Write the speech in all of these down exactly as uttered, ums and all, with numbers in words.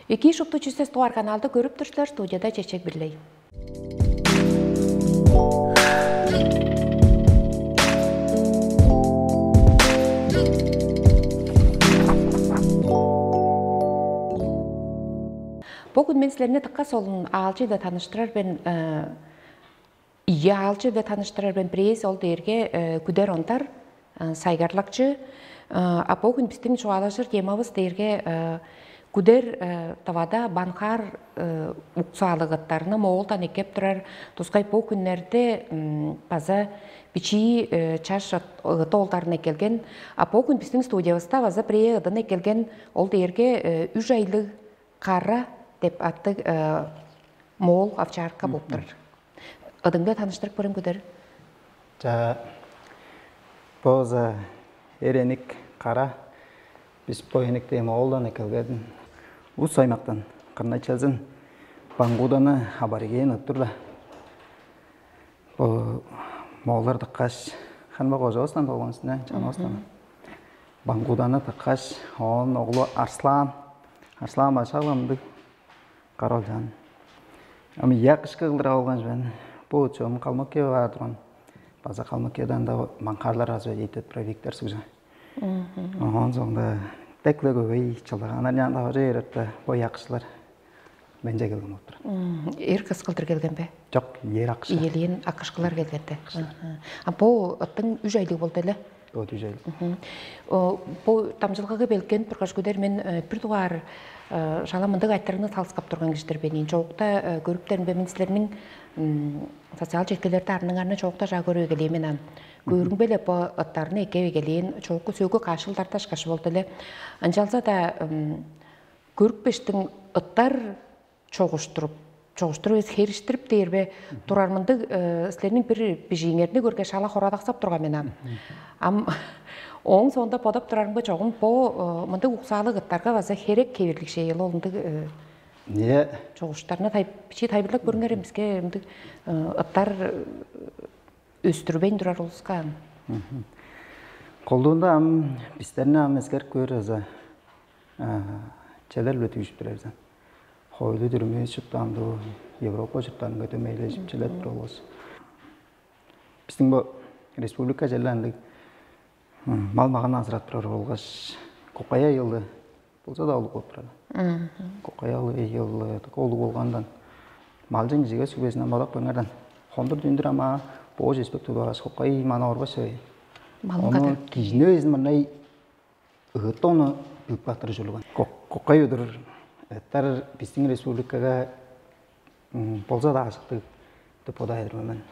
Эки шупту чүсес туар каналды көрүп турсуңар, студияда Чечек Бирлей. Бу күн мен силерни тыкка солун аалчы-биле таныштырар мен. Ийи аалчы-биле таныштырар мен. Бирээзи ол дээрге Күдер Ондар, сайгарлакчы. А бо хүн биздин чугаалажыр темабыз дээрге Күдер Тывада банхаар уксаалыгыттарны Моолдан эккеп турар. Тускай бу хүннерде база бичии чаш ыт оолдарын эккелген. А бо хүн биздин студиябызда база бирээ ыдын эккелген. Ол дээрге үш айлыг кара деп аттыг моол овчарка болуп турар. Ыдыңда таныштырып көрем, Күдер. Чаа, бо за эреник кара. Бис бо эникти Моолдан эккелген. Ус аймактан кырнай чалзын Бангуданы абориген ыттыр-ла. Бо Моолдар дыккаш, ханма кожавыстан болган сине чанавыстан. Бангуданы дыккаш, оон оглу Арслаан. Арслаан башаалымдыг кара олчаан. Ам ия кышкы кылдыр алган мен. Бу чон Калмыкия баар турган. База Калмыкиядан да маңхаарлар азы эйтет проектер сугжа. Оон соңда декле көбей чылдаганнар ян даважа ерепте бо якшылар менче келген болуп турат. Эр кыс кылдыр келген бе? Жок, ер акша. Иелиен акышкылар келгенде. А бу ыттың үч айлыг болду эле. Бо үч айлыг. Бу дамчылгага белген тургаш, Күдер, мен бир дугаар шала мындыг айтырыгны салыскап турган кижидир бенин. Чоокта көрүптеримде мен силерниң социал четкилерде арныңарны чоокта жаа көрүп эгелээн мен ам. Көрүңбеле бо ыттарны эккеп эгелээн чоокку сөөгү кашыл дарташкаш болду эле. Ынчалза-даа көрүпкештиң ыттар чогуштуруп, чогуштуруп эвес хериштирип дээрбе турар мындыг силерниң бир бижииңерни көргеш, ала хорадаксап турган мен ам. Ам ооң соонда бодап турарымга чогум бо мындыг уксаалыг ыттарга база херек кевирлик шеел ол ындыг Ие, чогуштарны тай бичи тайбырлап көрүңер эмиске ындыг ыттар өстүрбейн турар улуска. Колдуунда ам бистерни ам эскерип көөр аза челер биле түйүшүп турар бизен. Хойлу дүрүмү чуптаанды Европа чурттарынга дөмейлежип челеп тур болбос. Биздин бу республика черле андыг мал маган азырап турар болгаш кокая ыйылды болза да улуг болуп турар. Кокая ыйылды улуг болгандан малчын кижиге сүгезинен бодап көрүңерден хондур дүүндүр ама боож эспек тудугаш кокай мана орбаш. Малын Ону кадыр. Кижини безин мындай ыыттоону билип каптыр ужурлуган. Кокай удур ыттар биздин республикага болза да ажыктыг деп бодаар мен.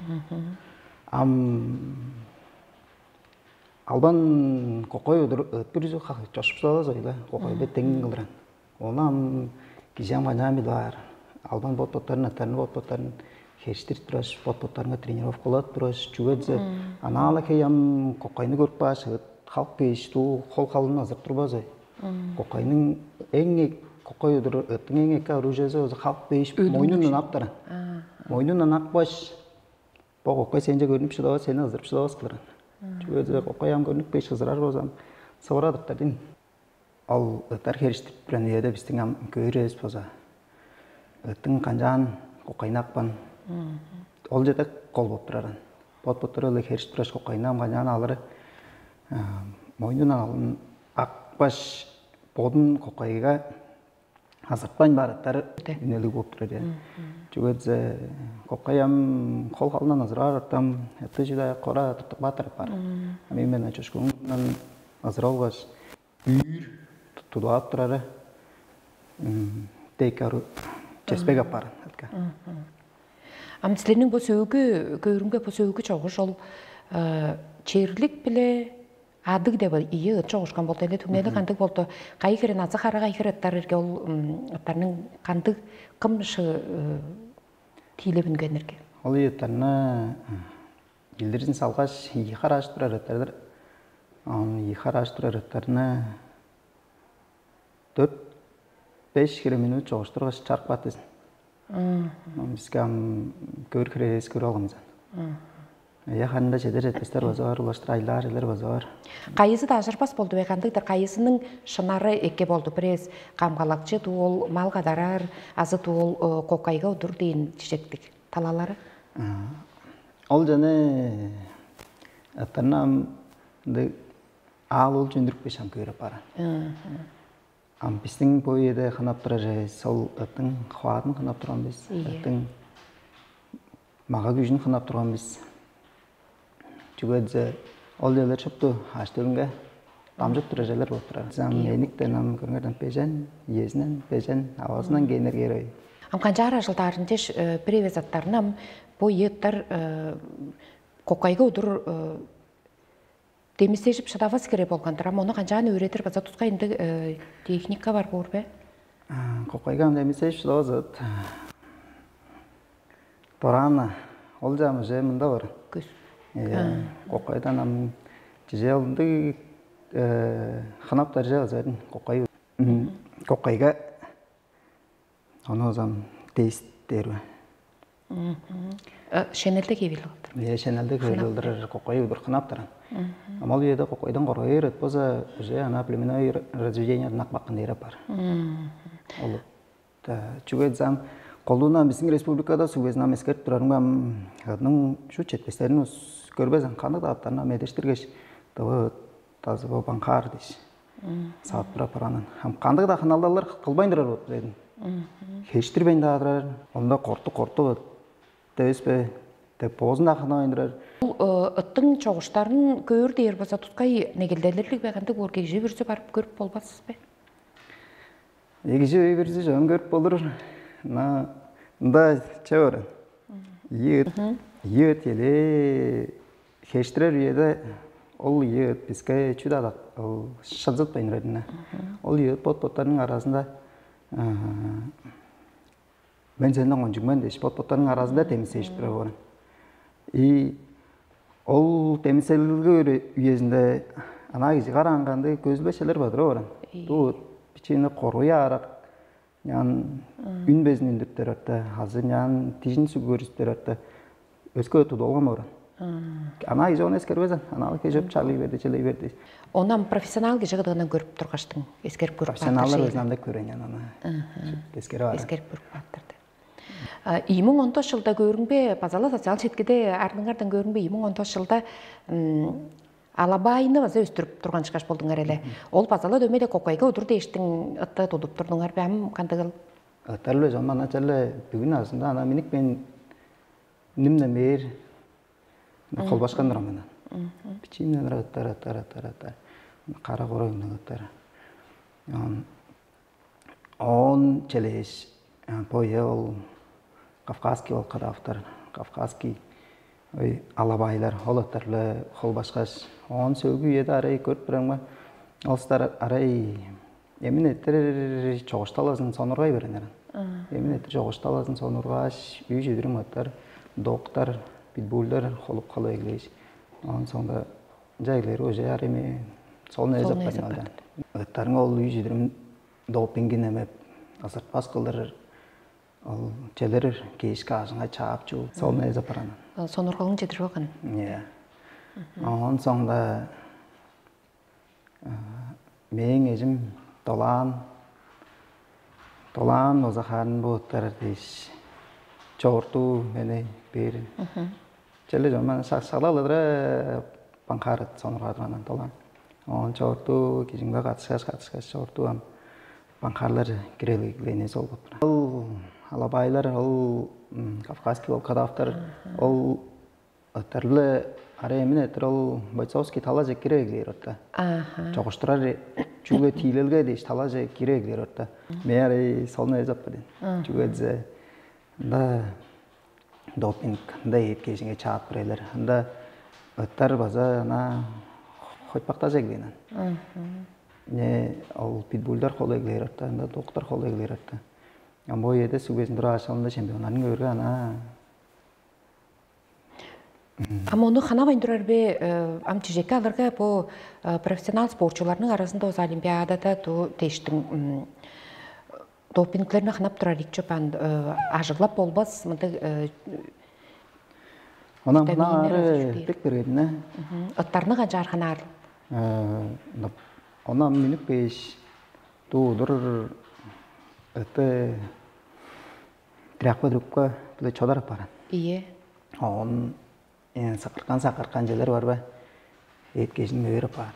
Ам албан кокой удур ыт бүрүзү чошуп салазы ойла кокойда тең кылдыран. Ону ам кижи ам канчаан билип аар. Албан бот боттарын ыттарын бот боттарын хештирип тураш бот боттарынга тренировкалап тураш чүге десе анаала хей ам кокойну көрүп кааш ыт халк беш дуу хол халын азырып турбазы. Кокойнуң эң кокой удур ыттың эң эки оружиези болза халк беш мойнундан аптаран. Мойнундан акпаш бо кокой сенче көрүнүп шыдавас сени ызырып шыдавас кылыран. Чүге десе кокой ам көрүнүп беш ызырар болзам сывырадыптар дейм. Ол ыттар хериштип туран үеде бистиң ам көөр эвес болза ыттың канчаан кокайнакпан ол чеде кол болуп тураран. Бот боттары ылы хериштип тураш кокайнам канчаан алыры мойнунан алын акпаш бодун кокайга азыртпайн баар ыттар үнелиг болуп турар. Чүге десе кокай ам кол халынан азыраар ыттам ытты чүдэ кора тыртык баатырып бар. Ам именно чушкунунан азыра болгаш үүр тудуп турары дег чеспек апаар. Ам силерниң бу сөөгү көөрүмге бу сөөгү чогуш ол черлик биле адыг деп ийи ыт чогушкан болду эле түңнели кандыг болду? Кайы хире назы хара кайы хире ыттар ирге ол ыттарның кандыг кым шы тиилеп үнгенирге? Ол ыттарны Илдирзин салгаш ийи харааш турар ыттардыр. Ам ийи харааш турар ыттарны төрт беш хире минут чогуштургаш чарып каат дезин. Биске ам көөр хирээвис көрүп алган бизен. Ыя ханында чедер четпестер база бар, улаштыр айлаар элер база бар. Кайызы да ажырбас болду бе, кандыктыр кайызының шынары эки болду? Бирээс камгалакчы дуу ол мал кадарар, азы дуу ол кокайга удур дээн чижектиг талалары. Ол жаны аттарына ам ындыг аал ол чөндүрүпкеш ам көөреп баар. Ам бистиң бо үеде хынап турар эвес, ол ыттың хваадын хынап турган бис. Ийе. Ыттың мага күжүн хынап турган бис. Чүге дээзе ол черлер шупту аштөөлүнге дамчып турар черлер болуп турар. Ам эниктен ам көрүңерден бежен, иезинен бежен, авазындан кенерге ой. Ам канчаар ажылдаарын дээш, бир эвес аттарын ам бо ыттар кокайга удур демисежип шыдавас хире болган-дыр. Ам ону канчаан өөредир база тускай ындыг техника бар боор бе? Кокайга ам демисежип шыдавас ыт. Дораан ол жам уже мында бар. Көс. Кокайдан ам чижээ ындыг хынап даржа базарын кокай. Кокайга ону озам тест дээр бе? Шенелде кебил кылдыр. Е, шенелде кебил кылдырар кокой удур хынап туран. Ама ол үеде кокойдон коргой эрет болза, уже ана племенной разведение нак баккын дээр апар. Ол чүге дезем, колдуунан биздин республикада сугезин ам эскерип турарым ам, кыдның шу четпестерин көрбезен кандыг да аттарына медештиргеш, дывы тазы бо банкаар дээш сааттыр апаранын. Ам кандыг да хыналдалар кылбайн турар болуп дедим. Хештирбейн даа турар. Онда кортук кортук дебес бе деп боозун да хынабайн турар. Ол ыттың чогуштарын көөр дээр база тускай негелделерлиг бе, кандыг боор, кежи бүрүзү барып көрүп болбассыз бе? Эгижи өй берзе жон көрүп болур. На мында че бар. Ийет, ийет эле хештирер үеде ол ийет биске чү да ол шылзытпайн үреринне. Ол ийет бот-боттарының аразында мен сенден кончуг мен дээш бот-боттарының аразында демисежип турар болган. И ол демиселге үезинде ана кижи караан кандыг көзүлбешелер бадырап баран. Бу бичиини коруй аарак, нян үн безин үндүрүптер арта, азы нян дижин сүгүрүстер арта, өскө тудуп алган баран. Ана кижи ону эскербезен, ана кижи чалый берди, чалый берди. Ону ам профессионал кижи кыдыгынан көрүп тургаштың, эскерип көрүп Профессионалдар каапкан өзүн анда көрөөн аны. Эскерип аар. Эскерип көрүп кааттырды. Ийи муң он тос жылда көрүңбе, базала социал четкиде ардыңардан көрүңбе, ийи муң он тос жылда алабайны база өстүрүп турган чыгаш болдуңар эле. Ол базала дөмей эле кокойга удур дээштиң ытта тудуп турдуңар бе, ам кандыгыл? Ыттар эле жоман ача эле бүгүн азында ана миник мен нимден бээр холбашкан турам мен. Бичиимден ыттар ыттар ыттар ыттар кара коройуннуг ыттар. Оон челээш бо ол кавказский ол кадавтар, кавказский алабайлар ол ыттар-ла холбашкаш, оон сөөлгү үеде арай көрүп турарымга ол ыстар арай эмин эттер чогушталазын сонургай береннер. Эмин эттер чогушталазын сонургааш, үй чедирим ыттар, доктар, питбульдар холуп кала эглээш, оон соңда ынча эглери уже арай эми солун эзеп Солун эзеп кайналды. Ыттарың ол үй чедирим допингин эмеп азыртпас кылдырыр. Ол челерир кээшке ажыңа чаап чуу солун эзеп баран. Сонургалың чедирип алган. Иә. Оон соңда мээң эжим долаан долаан оза хаарын бооттарар дээш чогуртуу мени бээр. Черле чонман шагла-ла дыра банкарыт сонургадыргандан долаан. Оон чогуртуу кижиңге катышкаш катышкаш чогуртуу ам банкарлар кирелиглени солгуп турар. Ол алабайлар ол кавказский ол кадавтар ол ыттарлы аре эмин этир ол бойцовский талаже кире эглээр орта. Аха. Чогуштурар чүгле тиилелге дээш талаже кире эглээр орта. Мен аре солну эзаппа ден. Чүге дизе да допинг ында эът кежиңе чаап турайлар. Ында ыттар база ана хойтпактажа эглээн. Не ол питбульдар холу эглээр орта, ында доктор холу эглээр орта. Ам бо эде сугезин тура ашалында чемпионнарын көргө ана. Ам ону ханавайн турар бе, ам чижекке аларга бу профессионал спортчуларның арасында оз олимпиадада ту тештиң допинглерни ханап турар ик чопан ажыглап болбас мындыг Онан мына ары бек бергенине. Ыттарны канчаар ханаар? Онан минип беш дуудур ыты тряпка трубка биле чодар апаран. Ие. Он сакыркан сакыркан желер бар бе? Эткежин мөөр апаар.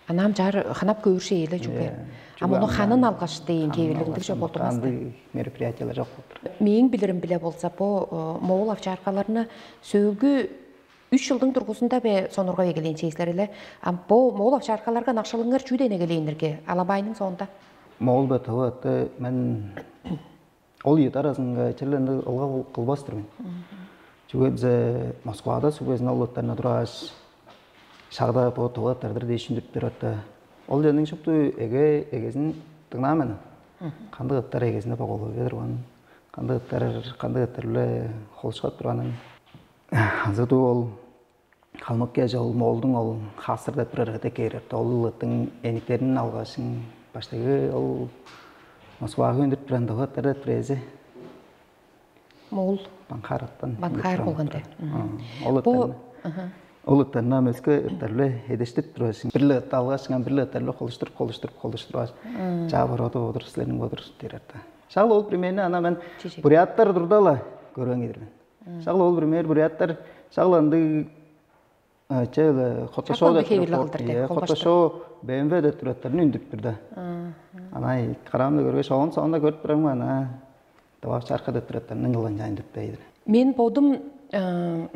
Анаам чаар ханап көөршей эле чүге. А муну ханын алгаш дейин кээбилиндиг жок болдурмас. Андый мероприятиялар жок болуптур. Мээң билирим биле болза бу моол овчаркаларны сөөлгү үч жылдың тургузунда бе сонурга эгелээн чейислер эле. А бу моол овчаркаларга накшылыңар чүү дене эгелээннерге алабайның соонда? Моол бе тывы ытты мен ол ийи аразынга черле ындыг ылгал кылбас-тыр мен. Чүге дизе Москвада сүгезин ол ыттарны турааш, шагда бо тывы ыттардыр дээш үндүрүп берип атты. Ол черниң шупту эге эгезин дыңнаан мен. Кандыг ыттар эгезинде боголуп турганын, кандыг ыттар кандыг ыттар биле холушкап турганын. Азы дуу ол Калмыкияже ол моолдуң ол хаастыр деп турар ыт эккээр эрте. Ол ыттың эниктерин алгашың баштайгы ол Москвага өндүрүп турган дываттар деп турар эзи. Моол Банхар ыттан. Банхар болган де. Ол ыттан ол ыттан ам өске ыттар биле эдештип турбашың. Бир-ле ыт алгашың ам бир-ле ыттар биле холуштуруп холуштуруп холуштуруп чаа бороду бодур силерниң бодур дээр арта. Шал ол примерно ана мен буряттар турда-ла көргөн кедир мен. Шал ол пример буряттар шал андыг Че Хотошоо Чакан деп бихейвирлиг кылдыр деп, холбаштыр. Хотошоо Б М В деп тураттарын үндүрүп турда. Ана караамда көргөш оон соонда көрүп турармын ана Давав чарка деп тураттарын ыңгылан жайын деп дейдир. Мен бодум э,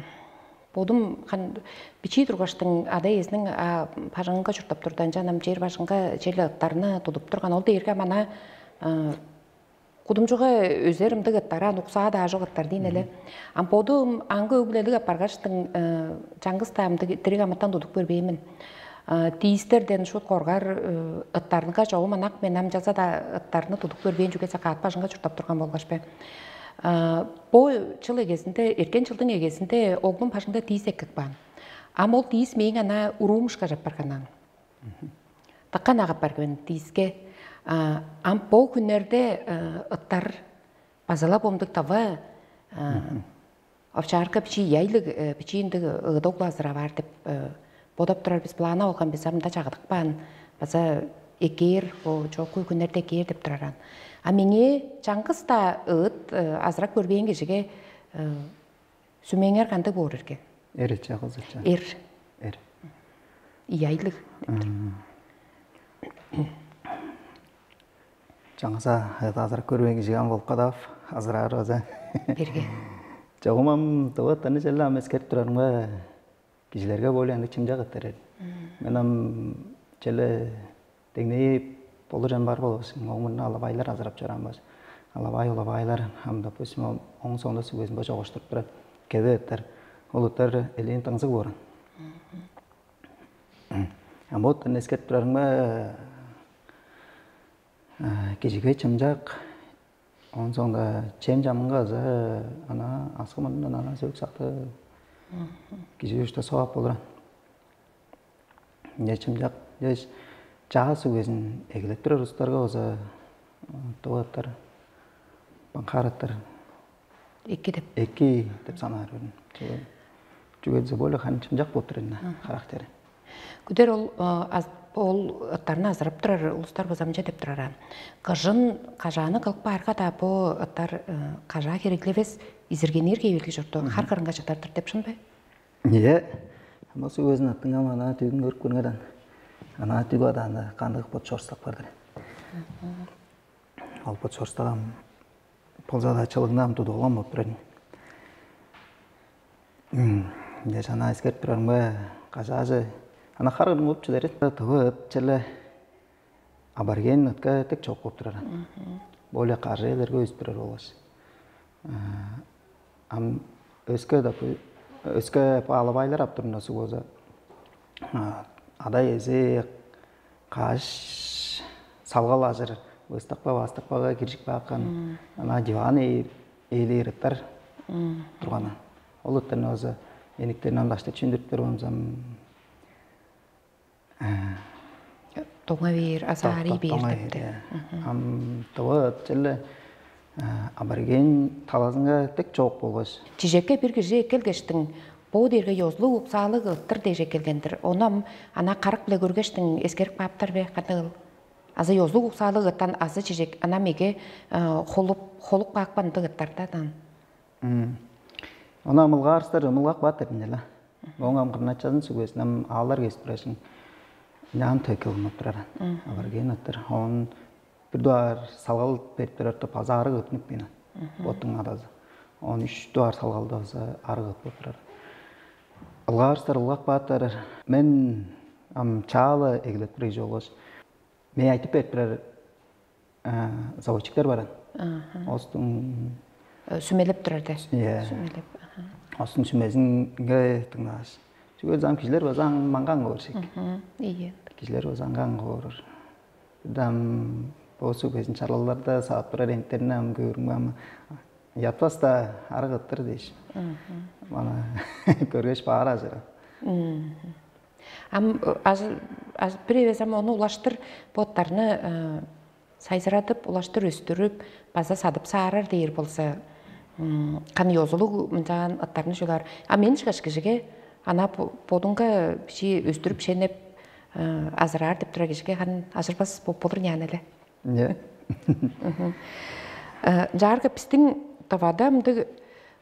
бодум хан бичии тургаштың ада эзинин бажыңынга чурттап турду. Анчан ам жер бажыңга черле ыттарны тудуп турган. Ол дээрге мана э, Кудумчуга өзер ымдык ыттар, аан уксаа-даа чок ыттар дээн эле. Ам боду аңгы өг-бүлелиг апаргаштың чаңгыс-даа ымдык дириг амытан тудуп көрбээн мен. Диистерден шут коргар ыттарынга чогум ынак мен ам чаза-даа ыттарны тудуп көрбээн чүге сакаат бажыңга чурттап турган болгаш бе. Бо чыл эгезинде, эрткен чылдың эгезинде оглум бажыңда диис эккеп каан. Ам ол диис мээң ана уруум ышкаш апарганнаан. Дыка ынак апарган дииске. Ам бо хүннерде ыттар база-ла бомдуг тава овчаарка бичии яйлыг бичии ындыг ыыда углаазыр аваар деп бодап турар бис, былаана болган бис, ам мында чагыдык баан база эккээр, бо чоокку хүннерде эккээр деп турар аан. А меңээ чаңгыс-даа ыыт азырап көрбээн кижиге Сүмеңер кандыг боор эрге? Эр иче кыз иче. Эр. Эр. Ияйлыг. Чаңгыса азырап көрбээн кижиге ам болуп кадаап азыраар база. Берге. Чогум ам дывыттарны черле ам эскерип турарымга кижилерге более ындыг чымчак эттер. Мен ам черле деңнээп болур чан бар болур сен. Оң мурнуна алабайлар азырап чораан баш. Алабай улабайлар ам допустим оң соонда сүгезин бо чогуштуруп турар. Кеде эттер. Ол ыттар элээн дыңзыг бооран. А вот эскерип турарыңга кижиге чымчак оон соонда чем чамынга азы ана аскы мурнундан ана сөг сакты кижи ушта соп ап болуран. Ынча чымчак дээш чаа сүгезин эгелеп турар улустарга база тываттар банкараттар Эки деп. Эки деп санаар мен. Чүге десе более ханы чымчак болуп тур эне характери. Күдер ол ол ыттарны азырап турар улустар база мынча деп турар. Кыжын кажааны кылып баарга да бу ыттар кажаа хереглевес изиргенир кээбилги чорду хар кырынга чыдардыр деп шын бе? Е, ама су өзүн аттыңам ана түйгүн көрүп көрүңер ан. Ана түйгү адаанда кандык бот чорустак бардыр. Ол бот чорустагам болза-даа чылыгнаам тудуп алган болуп турар. Дээш ана эскерип турарымга кажаажы ана хар кырын болуп чыдар эт. Тывы ыт челе аборигенин ытка дег чок болуп турар. Более каржы элерге өзүп турар болгаш. Ам өске да өске алабайлар ап турунда суг болза ада эзи каш салгал ажыр ыстыкпа бастыкпага киржип каапкан ана диван ээлээр ыттар турган. Ол ыттарны база эниктен ам даштыкчы үндүрүп берип онзам Доңа бээр, азаарый бээр депти. Ам дыва черле абориген талазынга дег чоок болгаш. Чижекке бир кижи эккелгештиң Оо дээрге ёзулуг уксаалыг ыттыр дээш эккелген-дир. Ону ам ана карак-биле көргештиң эскерип кааптар бе, кандыгыл? Азы ёзулуг уксаалыг ыттан азы чижек, ана меге холуп, холуп каапкан ындыг ыттар-даа даан. Ону ам ылгаарыстар ымылгак баат деп ынча-ла. Оон ам кырначазын сүгезин ам аалар кезип турашың. Няан төкке ылмап турар. Алар кээн ыттыр. Оон бир дугаар салгал берип турар деп база арыг ыттынып кээн. Боттуң адазы. Оон үш дугаар салгалда база арыг ыт болуп турар. Ылгаарыстар ылгак бааттар. Мен ам чаала эгелеп тур ижи болгаш. Мен айтып берип турар заводчиктер баран. Остуң Сүмелеп турар де. Иә. Сүмелеп. Аха. Остуң сүмезинге тыңнааш. Чүге ам кижилер база маңгаан көршек. Мгм. Ийе. Кижилер база аңгаан көрөр. Дам бо сүгезин чарлаларда саап турар энттерин ам көрүм ам ятпас-даа арыгыттыр дээш. Мгм. Мана көргеш баар ажыры. Мгм. Ам э, ажы- аж- бир эвес ам ону улаштыр боттарны э, сайзырадып, улаштыр өстүрүп, база садып саарар дээр болза, м, кан ёзулуг мынчаан ыттарны чугаар. А мен чыгаш кижиге ана бо- бодуңга бичи өстүрүп шенеп э, азыраар деп турар кижиге хан ажырбас боп болур няан эле. Не? Э, Жаарга бистиң Тывада мындыг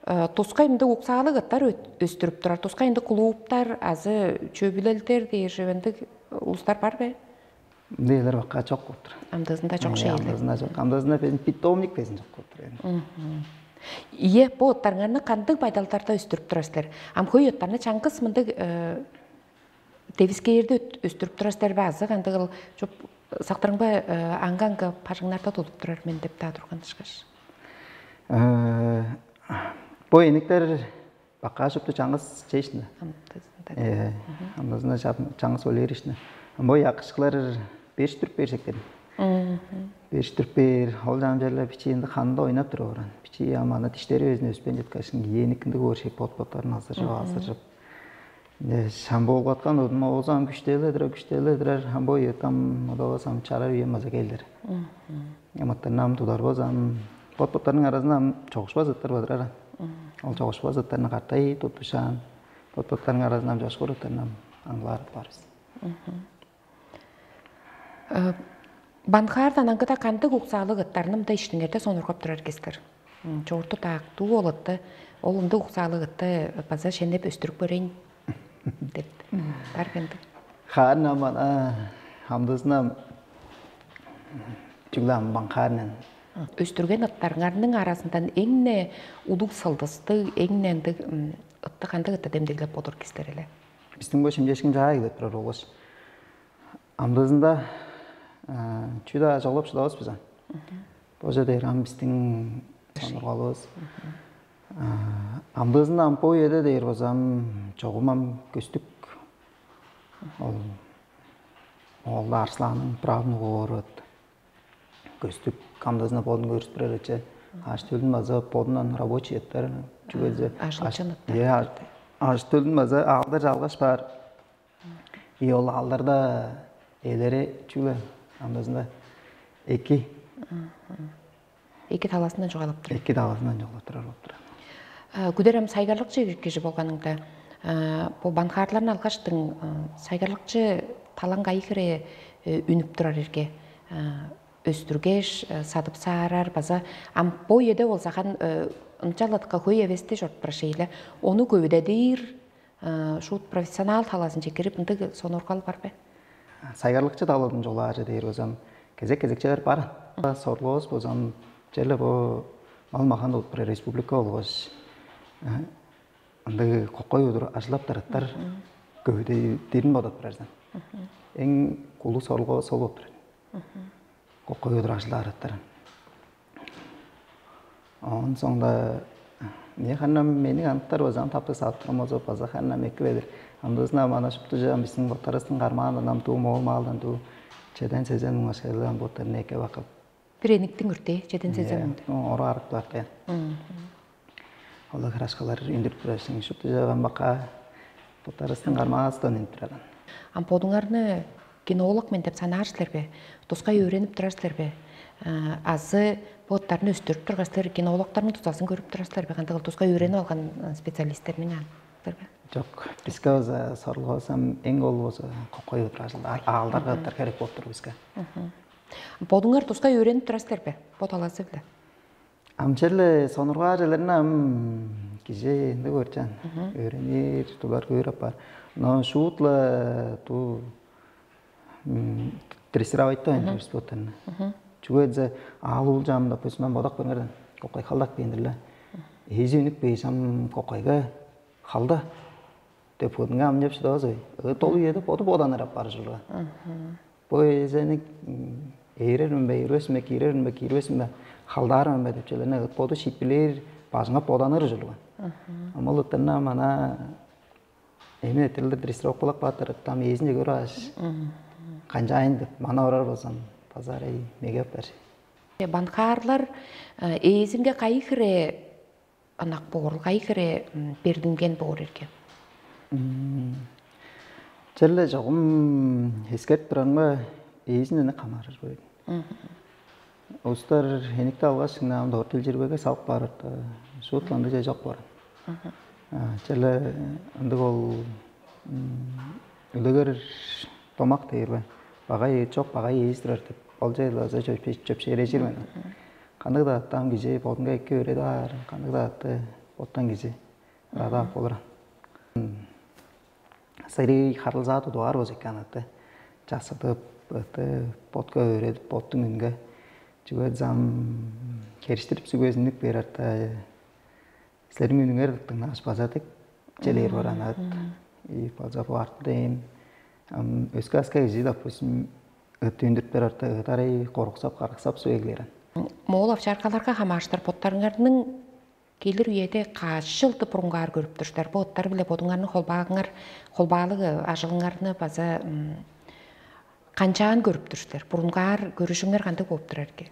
э, тускай мындыг уксаалыг ыттар өт- өстүрүп турар. Тускай ындыг клубтар азы чөбүлелдер дээр же ындыг улустар бар бе? Мындыйлар бакка чок болуп тур. Амдыызында чок Э, шейлер. Амдызында чок. Амдызында безин питомник безин чок болуп тур. Эми. Ие, бу ыттарыңарны кандыг байдалдарда өстүрүп турар силер? Ам хөй ыттарны чаңгыс мындыг э, девискээрде өт- өстүрүп турар силер бе? Азы кандыгыл чуп сактырыңба э, аңга-аңга бажыңнарда тудуп турар мен деп даа турган ышкаш. Э, Бо эниктер бакка шупту чаңгыс чейшни. Амдызында. Э, Амдызында чаңгыс ойлер ишни. Бо якышкылар беш түрүп берсек дедим. Беш түрүп бер, ол жам жерле бичиинде ханында ойнап туруп оран. Бичии ам аны диштери безин өспен четкашын, эникинде көршек бот-боттарын азыржып, азыржып. Шамбуулгаткан удун оозу ам күштээледирер, күштээледирер, ам бо ыыттан удавас ам чарар үем база келдир. Амыттарны ам тударбас ам бот-боттарның аразында ам чогушпас ыттар бадырар. Ол чогушпас ыттарны картай туттушаан, бот-боттарның аразында ам чогушпар ыттарны ам аңгылаар баарбыз. Э, Банхаардан аңгыда кандыг уксаалыг ыттарны мында иштиңерде сонургап турар кистер. Чогурту таактуу ол ытты, ол ындыг уксаалыг ытты база шенеп өстүрүп көрейн деп бар кенди. Хаан аман хамдызына чүгле амбан хаарнан. Өстүрген ыттарыңарның арасындан эң-не улуг сылдыстыг, эң-не ындыг ытты кандыг ытты демдеглеп болур кистер эле? Биздин бо шимчешкин чаа эгелеп турар болгаш. Амдыызында чүү-даа чоглап шыдавас бис ам. Божа дээр ам биздин сонургалывыс. Амдыызында ам бо үеде дээр болзам чогум ам көстүк. Ол оолда арслаанын правнугу бооруп көстүк амдыызында бодун көрүстүрер эче. Аш төлүн база бодундан рабочий эттер. Чүгезе Ажылчын ыттар. Е аш төлүн база аалда жалгаш баар. И ол аалдарда ээлери чүгле амдызында эки Эки талаасындан чугаалап тур. Эки талаасындан чугаалап турар болуп турар. Күдер ам сайгарлыкчы кижи болганыңда бу банхаарларын алгаштың сайгарлыкчы талаңга ай хире үнүп турар эрге өстүргеш садып саарар база ам бо үеде болзаган ынчалыткы хөй эвести чоруппар шейле ону көвүдедир шуут профессионал талаазынче кирип ындыг сонургал бар бе? Сайгарлыкчы талыдын чугаалаажы дээр болзам, кезек-кезекчелер бар. Сорлувус болзам, черле бо мал-махан болуп турар республика болгаш ындыг кокой удур ажылап тарыттар көвүдедирин бодап турарсан. Эң улуу сорлувус ол болуп турар. Кокой удур ажылаар ыттарын. Оон соңда не ханнам мени каныптар базаан таптыг садып турам болза база ханнам эки бедир. Андызына мана шуптужа биздин боттарыбыздын кармаандан ам дуу моол маалдан дуу чеден сезен муңашкайлаан боттарына эке бакып. Бир эниктиң үртээ чеден сезен муң. Оро арып кылар каян. Ол хырашкалар үндүрүп турар шуптужа бамбакка боттарыбыздын кармаабыздан үндүрүп турар. Ам бодуңарны кинолог мен деп санаар силер бе? Тускай өөренип турар силер бе? Азы боттарын өстүрүп турган силер кинологдордун тузазын көрүп турар силер бе? Кандай кыл тускай өөренип алган специалисттерниң аңдыр бе? Чок, биске база сорулгавасам эң ол болза кокой ыдыражылда аалдарга ыттар керек болуп тур биске. Бодуңар тускай өөренип турар силер бе? Бо талазы биле. Ам черле сонургааржыларны ам кижи ынды көрчаан. Өөренир тулар көөр апаар. Но шуутла ту дрессировать-та университеттерни. Чүге дээзе аал уулчаамда допустим бодак көрүңерден кокай халдак бээндирле. Эжи үнүк бээш ам кокайга халда деп бодунга амчап шыдавас ой. Ыт ол үеде боду боданыр апаар ужурлуган. Бо эжени ээрермин бе, ирбесин бе, киирермин бе, киирбесин бе, халдаармын бе деп челерне ыт боду шиитпилээр бажыңга боданыр ужурлуган. Ам ол ыттарны ам ана эми этерлер дрессировкалап кааттар ыттам ээзинче көрүп алгаш канчаайн деп мана орар болзам база арай меге апар. Банхаарлар ээзинге кайы хире ынак боор, кайы хире бердинген боор эрге? Черле чогум эскертип турарымга ээзин ынак хамаарыр боор. Улустар эникти алгаш ынам дорт ил чирбеге салып баарырда, шуут ындыг чей чок боор. Черле ындыг ол үлегер домак дээр бе? Багай чок багай ээзирер деп. Ол чей база чөпшээрежир мен. Кандыг-даа аттаан кижи бодунга эки өөредип аар, кандыг-даа атты боттан кижи ырадап болур. Сырый харылзаа тудугаар болза экен аты. Часыдып, ыты ботка өөредип, боттуң үнге чүге зам хериштирип сүгезинник бээр арта. Силерниң үнүңер дыңнааш база дег челээр баранат. И база бу артында ээн ам өске аска кижи допустим ыт үндүрүп бээр арта ыдарай коруксап караксап суг эглээрен. Моол овчаркаларга хамааштыр боттарыңарның келир үеде каш чылды бурунгаар көрүп тур силер? Бо ыттар биле бодуңарның холбаагыңар холбаалыг ажылыңарны база канчаан көрүп тур силер? Бурунгаар көрүшүңер кандыг болуп турар экен?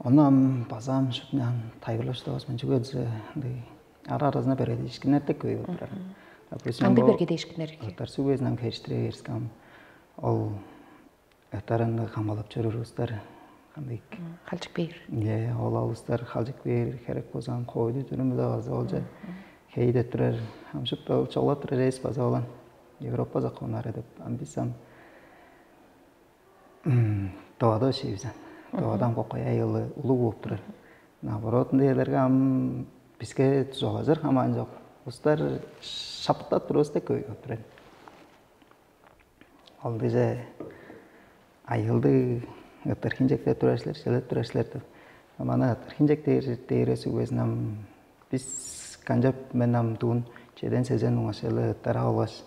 Ону ам база ам шутуняан тайгылыштывас мен чүге дээзе ындыг ара аразына бергедешкиннер дег көй болуп турар. Допустим, кандыг бергедешкиннер? Ыттар сүгезин ам хериштире берискам ол ыттарын камгалап чоруур улустар кандыг халчык бээр. Е, ол улустар халчык бээр херек болза ам хоойлу дүрүм-биле база олча хей деп турар. Ам шупту ол чогулап турар эвес база олан Европа законнары деп ам бис ам Довада шивзен. Довадан кокай айылы улуг болуп турар. Наоборот, ындыяларга ам биске тузалажыр хамаан жок. Устар шаптап турувус деп көй болуп турар. Ол диже айылды ыттыр хинчектеп турар силер, челеп турар силер деп. Мана ыттыр хинчек дээр дээрес үгезин ам бис канчап мен ам дуун чеден сезен уңашылы ыттара алгаш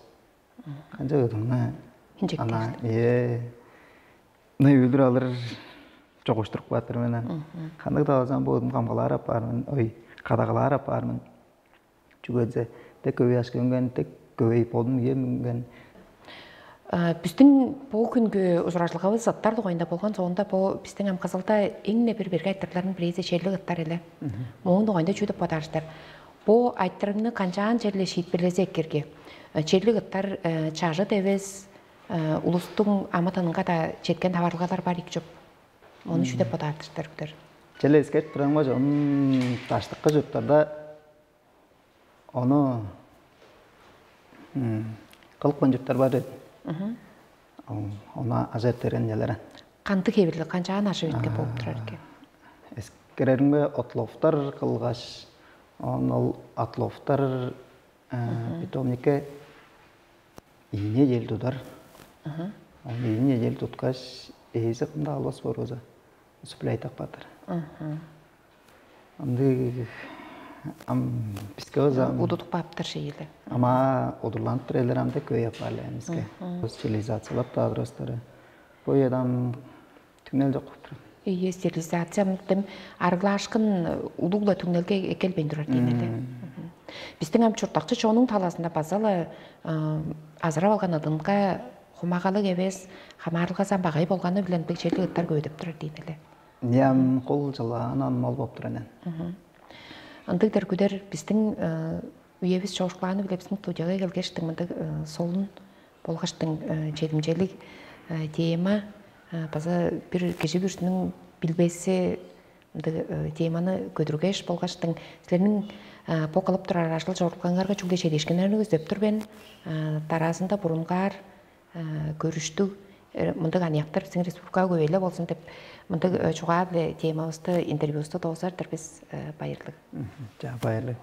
Канча ыдымны Хинчектээшти. Ана, ээ, ны үүлүр алыр чогуштуруп кааттыр мен. Хандыг да алзам бу ыдым камгалаар апаар мен, ой, кадагалаар апаар мен. Чүге десе, дек көбей ашка үнген, дек көбей бодум үем үнген. Биздин бу күнгү узуражылгавыс ыттар дугайында болгон соонда бу биздин ам кызылда эң не бир берге айтырларын бирээзи черлик ыттар эле. Мооң дугайында чүү деп бодаарыштар? Бу айтырымны канчаан черле шиитпирлезе эккерге? Черлик ыттар чажыт эвес улустуң амы-тынынга-даа четкен таварылгалар бар ийик чоп. Ону чүү деп бодаар-дыр силер? Черле эскерип турарымга чон даштыкка чурттарда ону кылыпкан чурттар бар эди. Ону ажа эртерген чаларан. Кандыг хевирлиг, канчаан ажа битке болуп турар экен? Эскереримге отловтар кылгаш, оон ол отловтар питомникке ийи неделя тудар. Ол ийи неделя туткаш, ээзи кымда албас боор болза, усыпляй таппадыр. Ындыг ам биске база удудуп кааптар шейле. Ама удурланып тур элер ам деп көй апаар эле эмиске. Стерилизациялап-даа турастары. Бо ыяда ам түңнел чок болуп турат. Ийе, стерилизация дем арыглаашкын улугла түңнелге эккелбейн турар дейнеле. Биздин ам чурттакчы чонуң талаасында база-ла азырап алган ыдынга хумагалык эвес, хамаарылгазаан багай болганы билен бегчелиг ыттар көбөдөп турар дейнеле. Ниам кол чылаан ам ол болуп турар анан. Ындыг дергүдер биздин үевис чогушкулааны биле биздин студияга келгештиң мындыг солун болгаштың чедимчелиг тема база бир кижи бүрүнүн билбеси Ындыг теманы көдүргеш болгаштың, силерниң бо кылып турар ажыл чорулгаңарга чүгле чедиишкиннерни көздөп тур мен. Дараазында бурунгаар көрүштүг мындыг аныяктар биздин республикага көбейле болзун деп мындыг чугаа-биле темабызды, интервьюбузду доозар-дыр бис. Байырлыг. Жа байырлыг.